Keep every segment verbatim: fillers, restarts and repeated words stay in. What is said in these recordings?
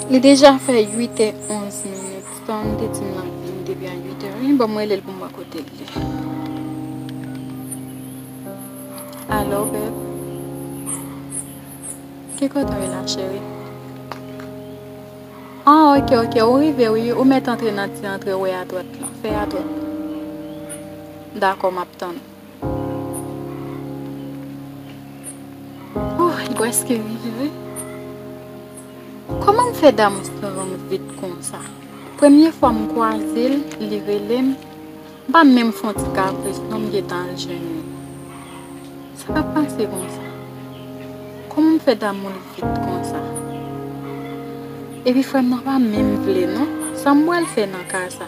Li deja fè uit è onz minit. Tan m te di m l ap vin depi a uit è. Wi, ban m rele l pou m wè kote l ye. Alo, bèb. Ki kote w ye la, cheri? Ah, ok, ok, ou rive, wi. Ou mèt antre nan ti antre w wè adwat lan. Fè adwat. Dakò, m ap tann. Oh, li prèske rive, wi. Kòman m fè damou sa rann vit konsa? Premye fwa m kwaze l, li rele m, m pa menm fè yon ti kapris, non, m gentan al jwenn li. Sa k ap pase konsa? Kòman m fè damou l vit konsa? Epi frè m nan pa menm vle, non. Sa m pral fè nan ka sa?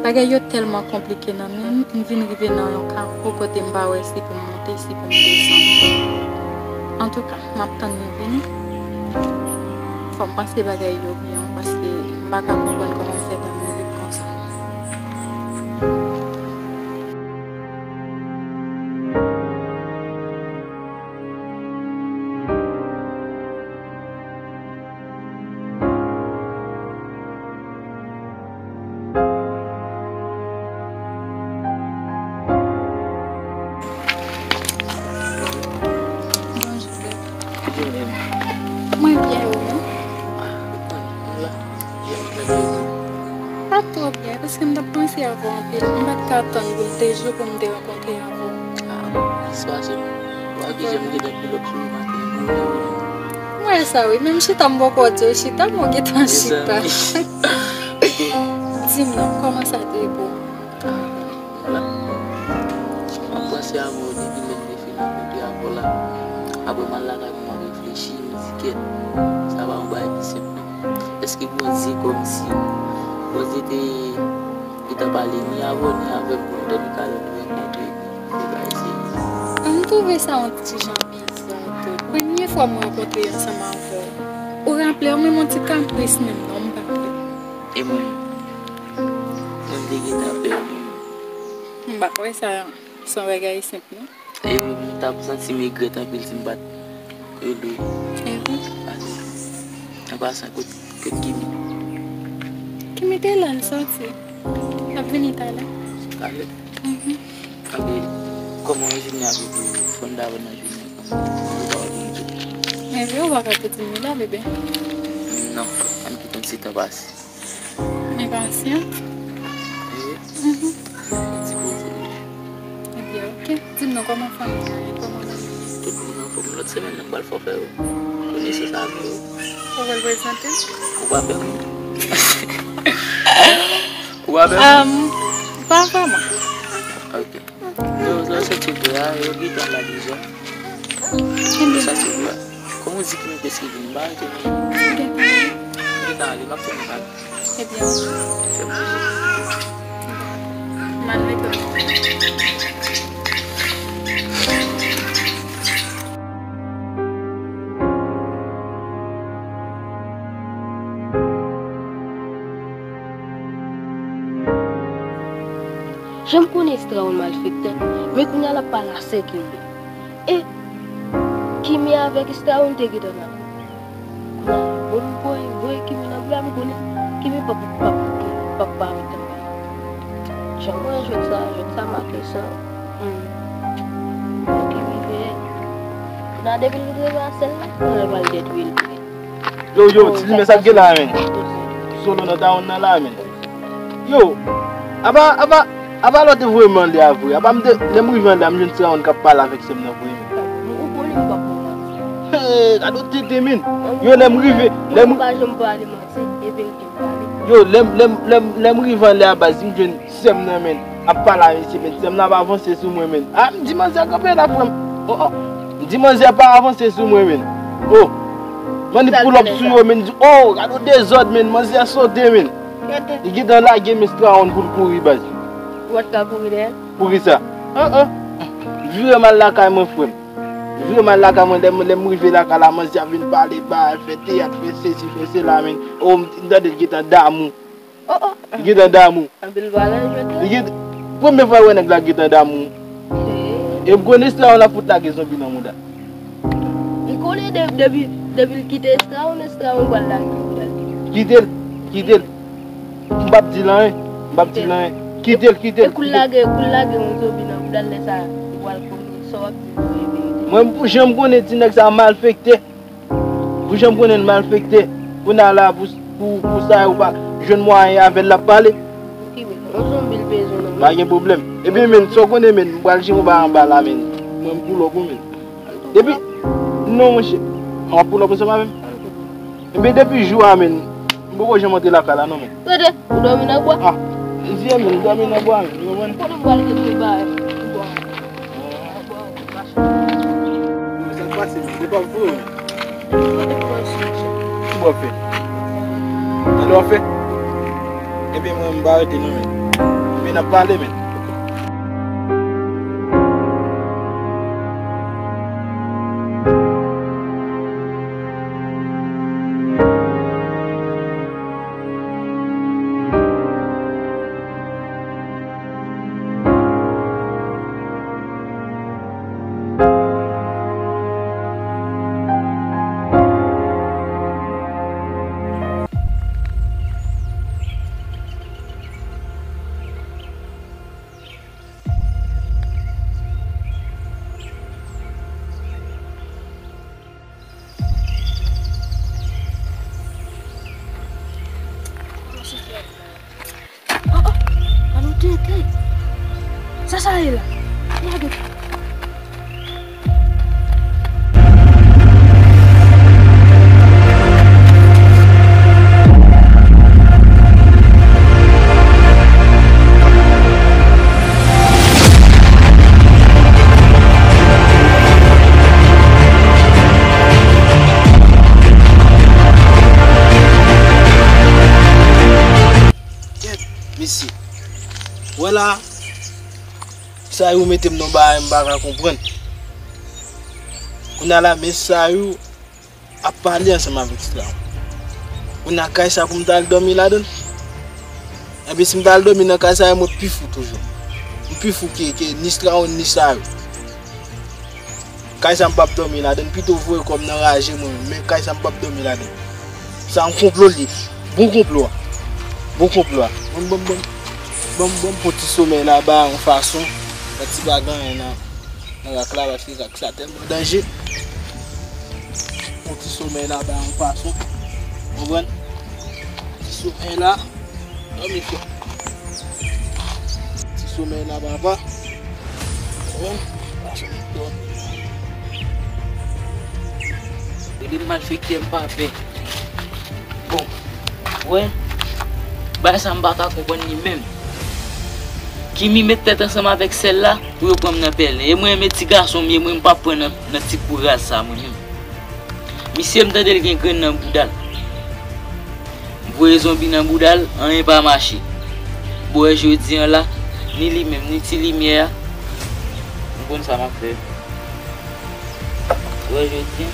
Bagay yo tèlman konplike nan men m, m vin rive nan yon kawo kote m pa wè si pou m monte, si pou m desann. Antouka, m ap tann li vini. Fò m panse bagay yo byen, paske m pa ka konprann kòman m fè tann li vit konsa. Bonjou, bèb. Mwen byen, ou menm? Pa twò byen, paske m t ap panse avè w anpil. M pa t ka tann pou l te jou pou m te rankontre avè w. Ah, bon, sa se, w a ki jan m gentan pil lòt sou maten. M wè sa, wi. Menm chita, m poko di w chita, men w gentan chita. Di m non, kòman sa te ye pou w? Ah, m la. M ap panse avè w depi lè m te fin rankontre avè w la. Apre m al lakay mwen, m ap reflechi, m di kèt, sa pa yon bagay ki senp non. Èske Bondye kòmsi, Bondye te gentan pale ni avè w ni avè m pou nou te di ka rankontre, se bagay serye. M twouve sa yon ti jan biza tou. Premye fwa m rankontre ansanm avè w. Ou raple w menm yon ti kapris menm non, m pa kwè. E mwen, mwen te gentan pè menm. M pa kwè sa se yon bagay senp non. E wi, m t ap santi m regrèt anpil si m pa t rele w. E wi. Pase. An pasan, kot, kot Kimi? Kimi te la, l sòti. L ap vini talè. Talè? Mhm. Anben, kòman w vini avèk li? Fò n ta wè nan jounen. Ou pa wè m tou. Men vre, ou pa ka te di m li la, bebe. Non, ann kite yon ti tan pase. Enpasyan? Wi. Mhm. Ti koze. Ebyen, oke. Di m non, kòman fanmi an ye? Kòman manmi an ye? Tout moun anfòm. Lòt semèn nan, m pral fè w konesans avè yo. Ou pral prezante m? Ou pa pè mwen? Ou pa pè mwen? Am, pa vrèman. Oke. Yo, lè w soti vre a, yo gentan la deja. Yo soti vre a. Kòman w di ki nou prèske vini? M pa rete non. M gentan ale, m ap fè nou pale. Ebyen, ok. Fè m bouji. M al rete. Jan m konnen Estra yon malfektè, men kounye a l ap pale a sèk li. E Kimi avèk Estra yo te gentan nan. Kounye a, bon, m voye, voye Kimi nan bra, m konnen Kimi p ap, p ap, p ap parèt anpil. Jan m wè jwèt sa, jwèt sa make san. Hmm. Bon, Kimi veye. Kounye a, depi l rive a sèl la, kounye a l pral detwi l. Yo, yo, ti limen sa k gen la, men. Solo nan town nan la, men. Yo, apa, apa, apa lè w te voye m anlè a vre? Apa m te, lè m rive anlè a, m jwenn Srawon k ap pale avèk sè m nan vre, men. Ou konnen m p ap pran manti. Hey, gade w tenten, men. Yo, lè m rive, lè m... Ou pa janm pale manti, e verite m pale. Yo, lè m, lè m, lè m, lè m rive anlè a, baz, m jwenn sè m nan, men, ap pale a mesye, men, sè m nan ap avanse sou mwen, men. Ah, m di manzè kanpe la, frè m. Oh, oh. M di manzè pa avanse sou mwen, men. Oh. M annik pull up sou yo, men. M di, oh, gade yon dezòd, men. Manzè sote, men. Li gentan lage men Srawon pou l kouri, baz. Ou pa t ka kouri dèyè l? Poukisa? Ah, ah. Vire m al lakay mwen, frè m. Vire m al lakay mwen, lè m, lè m rive lakay la, manzè ap vin pale, bay, fè teyat, fè sesi, fè sela, men. Oh, m, m tande l gentan damou. Oh, oh. Li gentan damou. Anpil valè jwèt la. Li gen, premye fwa l wè nèg la gentan damou. Hey. E m konnen Srawon ap fout lage zonbi nan mouda. M konnen de, depi, Depi l kite Estrawon, Estrawon pral lage l, pral kite l. Kite l, kite l. M p ap di l anyen, m p ap di l anyen. Kite l, kite l. E kou l lage, kou l lage yon zonbi nan bouda l, lè sa a, ou pral konnen sa w ap di yo e verite. Mwen, m pou jan m konnen ti nèg sa a malfekte. Pou jan m konnen l malfekte. Kounye a la, pou, pou, pou sa, ou pa jwenn mwayen avè l, l ap pale. Ki men, yon zonbi l bezwen nan men. Pa gen pwoblèm. Epi, men, sa w konnen, men, m pral jere w ba anba la, men. Mwen, m pull up ou, men. Depi, non, monchè. An pull up ansanm avè m. Epi, depi jou a, men, m poko janm antre lakay la, non, men. Tande, ou dòmi nan bwa? Ah, m di, men, m dòmi nan bwa, men, ou konprann? Konnen m pral kite bagay. Sa k pase, men? Se pa vre, men. Ki bò w fè? Tande w fè? Ebyen, mwen, m pa rete non, men. Men n ap pale, men. Oh, oh, an nou tete. Sa sa ye la? Gade. Kèt, mesye. Wè la, sa yo mete m nan bagay m pa ka konprann. Kounye a la, men sa yo ap pale ansanm avèk Sitrawon. Kounye a kay sa pou m t al dòmi ladan l? Ebyen, si m t al dòmi nan kay sa, mwen pi fou toujou. M pi fou ke, ke ni Sitrawon, ni sa yo. Kay sa m p ap dòmi ladan l, pito voye kò m nan raje mwen menm, men kay sa m p ap dòmi ladan l. Sa yon konplo l ye. Bon konplo a. Bon konplo a. Bon, bon, bon. Bon, bon, pou ti somèy la ba yon fason. Yon ti bagay nan, nan rak la, paske rak sa tèlman danje. Pou ti somèy la ba yon fason. Konprann? Ti somèy la. Dòmi fò. Ti somèy la, papa. Bon, pa sot dòmi. Rele m malfektè, m pa pè. Bon, wè, bagay sa m pa ka konprann li menm. Kimi met tèt ansanm avèk sèl la pou yo pran m nan pèlen. E mwen, men ti gason m ye, mwen, m p ap pran nan, nan ti kou raz sa, mwen menm. Misye, m tande l gen grenn nan bouda l. M voye zonbi nan bouda l, anyen pa mache. Bon, wè jodi an la, ni li menm, ni ti limyè a, m konn sa m ap fè. Wè jodi an.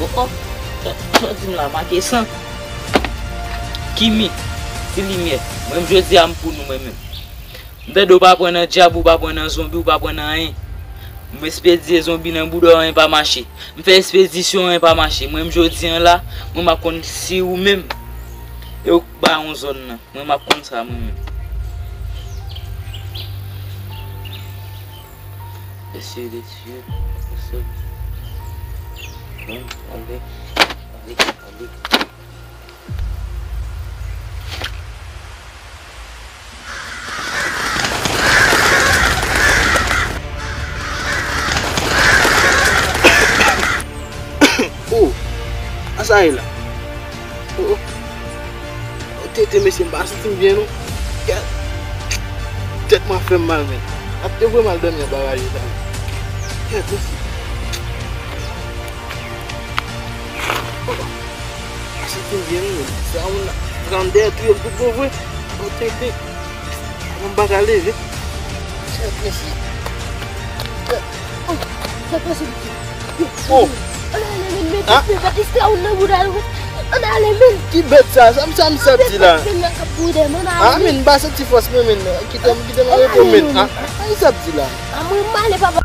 Oh, oh. Sa w di m la make san. Kimi, ti limyè. Mwen menm jodi a m pou nou mwen menm. M tande w pa pran nan dyab, ou pa pran nan zonbi, ou pa pran nan anyen. M espedye zonbi nan bouda w, anyen pa mache. M fè espedisyon, anyen pa mache. Mwen menm jodi an la, mwen m ap konn si ou menm e ou k ba yon zòn nan. Mwen m ap konn sa mwen menm. Mesye, mesye, mesye. Bon, ale, ale, ale. Oh, a sa ye la. Oh, oh. Oh, tete, mesye, m pa santi m byen, non. Kèt. Tèt mwen ap fè m mal, men. Ap te voye m al dòmi anba raje sa. Kèt, mesye. Oh, oh. Sa se te byen, wi, men. Sa moun la pran dèyè touye m tout bon vre. Bon, tete. Mwen m pa ka leve. Kèt, mesye. Kèt. Oh, Fè pase. Oh. Ann ale men, men Ah. men Batista ou nan bouda nou. Ann ale men. Ki bèt sa? Sa m sa m sa ap di la? Men nan kap bouda men ann Ah, ale men men. M pa santi fòs mwen, men. Kite m, kite m repo, men. Ah, sa m sa ap di la? A mwen m ale papa.